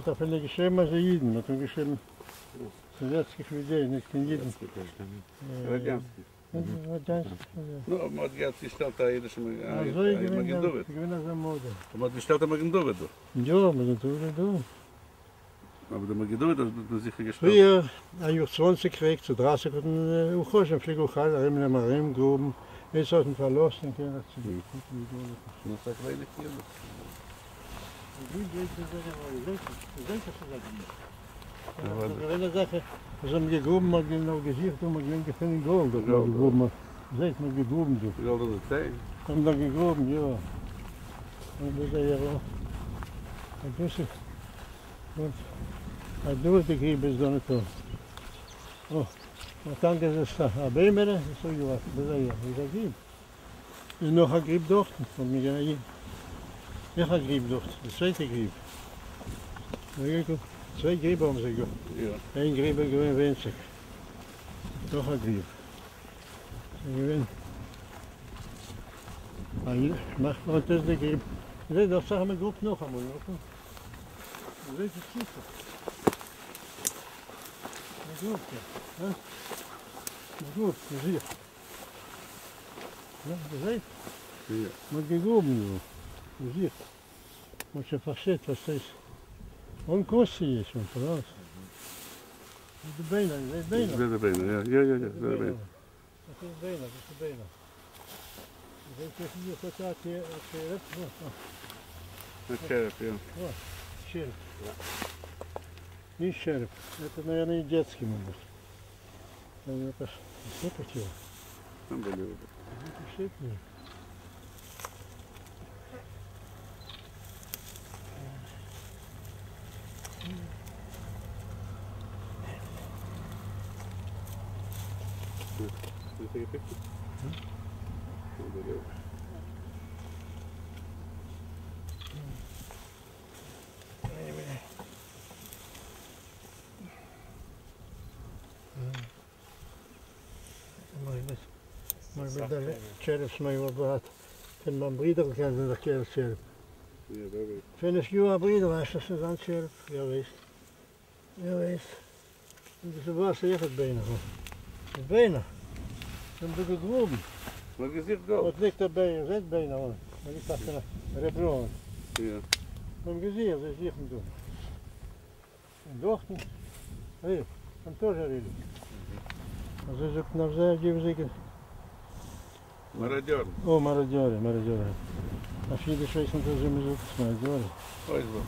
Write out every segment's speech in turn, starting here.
האט אפילו געשריבן אז אידן, מ'האט אים געשריבן советских людей, נישט קיין אידן. Радянських. Радянських. Ну, מ'האט געהאט געשטעלט א אידישע אזוי מגן געווען דוד. געווען אזא מאדע. מ'האט געשטעלט א מגן דוד דא. יא, מגן דוד איז דא. אבער די מגן דוד האט מען זיכער געשטעלט. פריער, א יאר 20 קריג צו 30 האט מען אויך פלעג אויך ארום ארום גראבן, יעצט האט מען פארלאזט און קען זיך צו. נו, ס'איז א קליינע קינד. געווען א זאך, זיי האבן געגראבן, מ'האט נאר געזוכט און מ'האט געווען געפונען גאלד, האט מען געגראבן, זעט מ'האט געגראבן דא. גאלד און ציין. האבן דא געגראבן, יא. און דאס איז יא. און דאס איז און אז דא איז די גריב איז דא ניטא. או, און טאנק איז עס א ביימעלע, איז אזוי געוואקסן, דאס איז יא, איז א גריב. און נאך א גריב דארטן, האט מיר געווען נאך א גריב דארט, די צווייטע גריב. צוויי גריבער האבן זיי געהאט. יא. איין גריב איז געווען ווינציג. נאך א גריב. איז געווען א מאכט מען דאס די גריב. זעט דאס זאך מען גראבט נאך אמאל, נאך. זעט עס טיפער. מען גראבט יא. הא? מען גראבט, מען זוכט. יא, זעט? יא. מען האט געגראבן דא. מען זוכט. מען האט שוין פארשטייט וואס דאס און кости есть, он, пожалуйста. די ביינער, זעט ביינער. זעט די ביינער, יא, יא, יא, יא, זעט די ביינער. דאס איז ביינער, דאס איז ביינער. זעט איר hier kurz א череп? א череп, יא. Череп. Не череп. Это, наверное, детский может быть. Это сыпать его. Unbelievable. Это сыпать. Can you take a picture? Unbelievable. Может быть, может быть, даже череп с моего брата. פון מיין ברודער קען זיין דער קער череп. יא, ווער ווייסט. פון עס יאר א ברודער, ווייסט דאס איז זיין череп. ווער ווייסט. ווער ווייסט. און דאס איז וואס איך האב ביינער. די ביינער. זיי האבן דא געגראבן. מ'האט געזוכט גאלד. וואס ליגט דא ביינער, זעט ביינער אן. מען ליגט אויף רעבראן. יא. זיי האבן געזוכט, זיי זוכן דא. און דארטן, hey, там тоже рыли. אזוי זאגט נאך זיי, געבן זיי Мародёр. О, мародеры, мародеры. אויף אידיש ווייסן זיי ווי מען זאגט мародеры. אוי, זאג.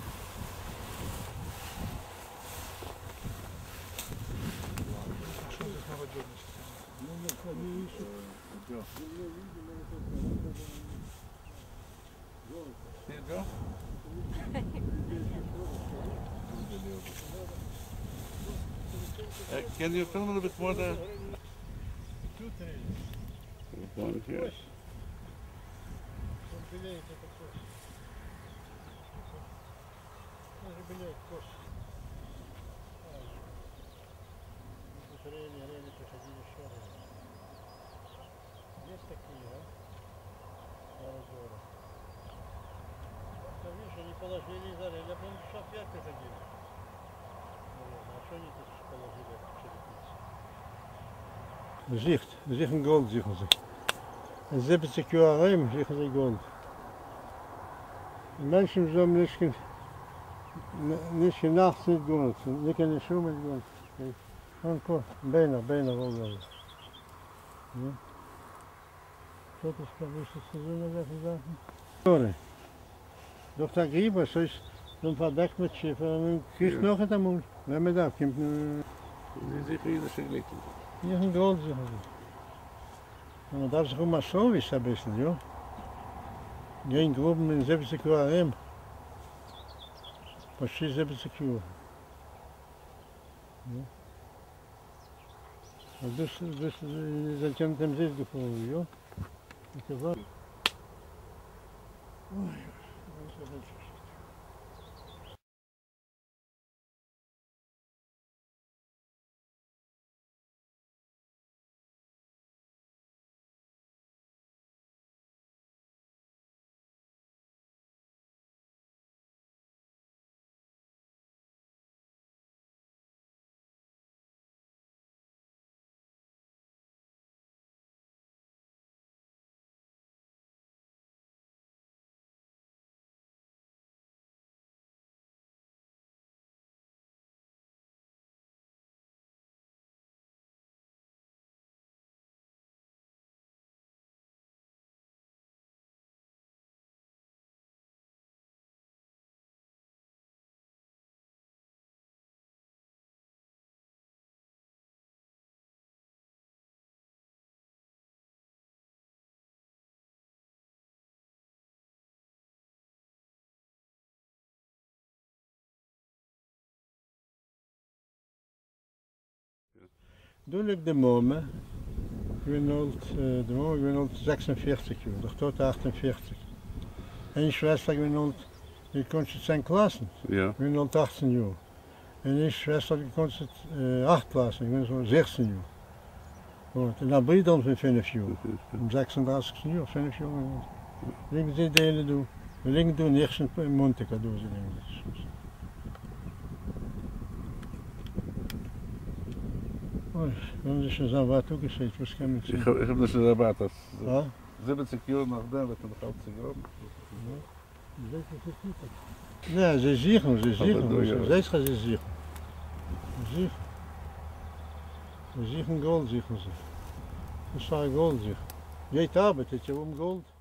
Что здесь мародерничать? Джо. Here, Joe? Unbelievable. Can you film a little bit more there? One here. Он белеет, это кость. Тоже белеет кость. Тут рели, рели приходили еще раз. Есть такие, а? Мародеры. Вот, видишь, они положили и зарыли, а потом еще опять приходили. Наверное. А что они тут положили эту черепицу? זוכט, זוכן גאלד זוכן זיי. אין 70 יאר ארום זוכן זיי גאלד. די מענטשן וואס האבן נישט קיין נישט קיין נאכט נישט גארנישט, נישט קיין נשמה נישט גארנישט. און קוק, ביינער, ביינער וואלגערן. יא. דאס איז פארוואס עס איז אזעלכע זאכן. סארי. דאך דער גריב, וואס איז דאן פארדעקט מיט שיפער און קריכט נאך אין אמאל. ווען מען דארף קומט מען. זיי זוכן אידישע גליקן. זוכן גאלד זוכן זיי. און מען דארף זיך האבן א совесть אביסל, יא. גיין גראבן אין 70 יאר ארום. почти 70 יאר. יא. און דאס דאס איז זיי קענען דעם זיס געפארן, יא. איך ווארט. אוי, דאס איז דא ליגט די מומע, געווען אלט, די מומע געווען אלט 46 יאר, דער טאטע 48. איין שוועסטער געווען אלט, געקאנטשעט 10 קלאסן, געווען אלט 18 יאר. און איין שוועסטער האט געקאנטשעט 8 קלאסן, געווען זי 16 יאר. און א ברודער פון 5 יאר, אום 36 יאר, 5 יאר. ליגן זיי די אלע דא, ליגן דא נעכטן מאנטאג דא זיי ליגן. אוי, וועלן זיי שוין זיין ווייט אפגעשיידט, וואס קען מען טון? איך האב נישט ערווארטעט אז 70 יאר נאכדעם וועט מען נאך אלץ צוגראבן. נע, זיי זוכן, זיי זוכן, זעהט זיך אז זיי זוכן. זיי זוכן. זיי זוכן גאלד, זוכן זיי. וואס פאר א גאלד זוכן? גייט ארבעט, וועט איר האבן גאלד.